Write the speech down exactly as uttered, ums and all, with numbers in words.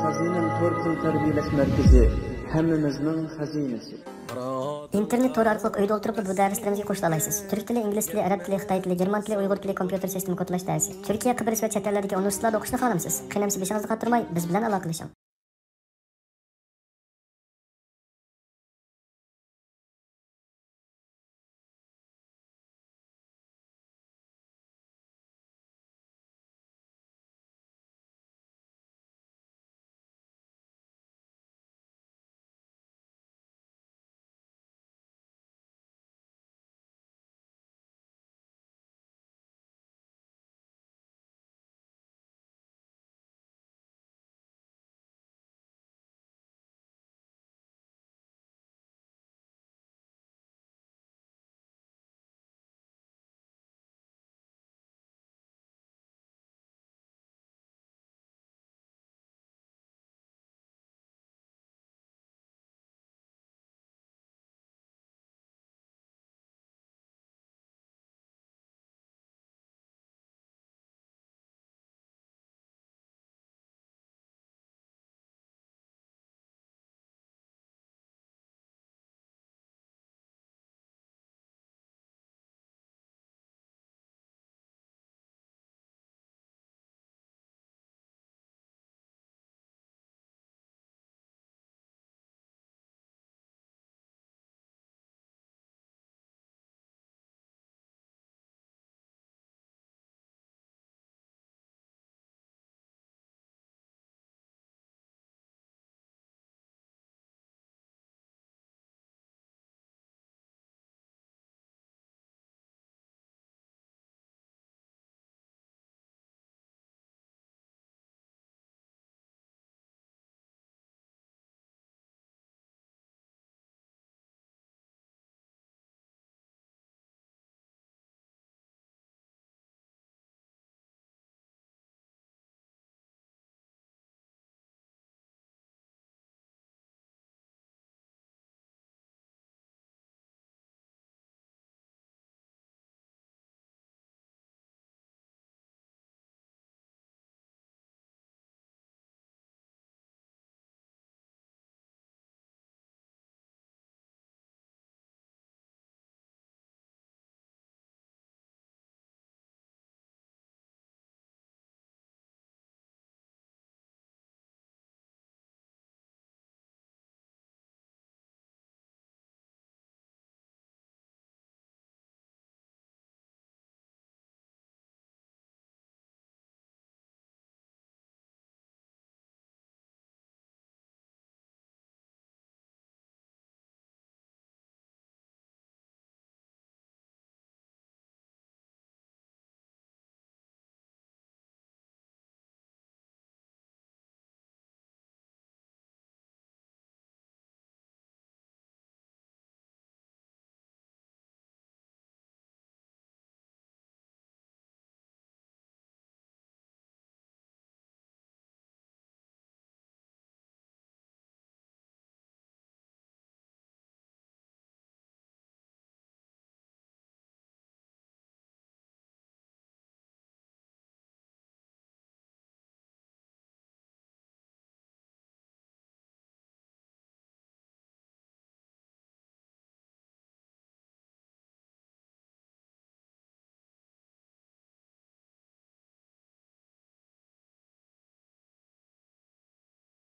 خەزىنەم تور تىل تەربىيەلەش مەركىزى، ھەممىمىزنىڭ خەزىنىسى. ئىنتېرنېت تورى ئارقىلىق ئۆيدە ئولتۇرۇپلا بۇ دەرسلىرىمىزگە قوشۇلالايسىز. تۈرك تىلى، ئىنگلىز تىلى، ئەرەب تىلى، خىتاي تىلى، گېرمان تىلى، ئۇيغۇر تىلى، كومپيۇتېر سىستېما كودلاش دەرسى. تۈركىيە، قىبرىس ۋە چەت ئەللەردىكى ئۇنىۋېرسىتېتلاردا ئوقۇشنى خالامسىز؟ قېنى ئەمىسە بېشىڭىزنى قاتۇرماي، بىز بىلەن ئالاقىلىشىڭ.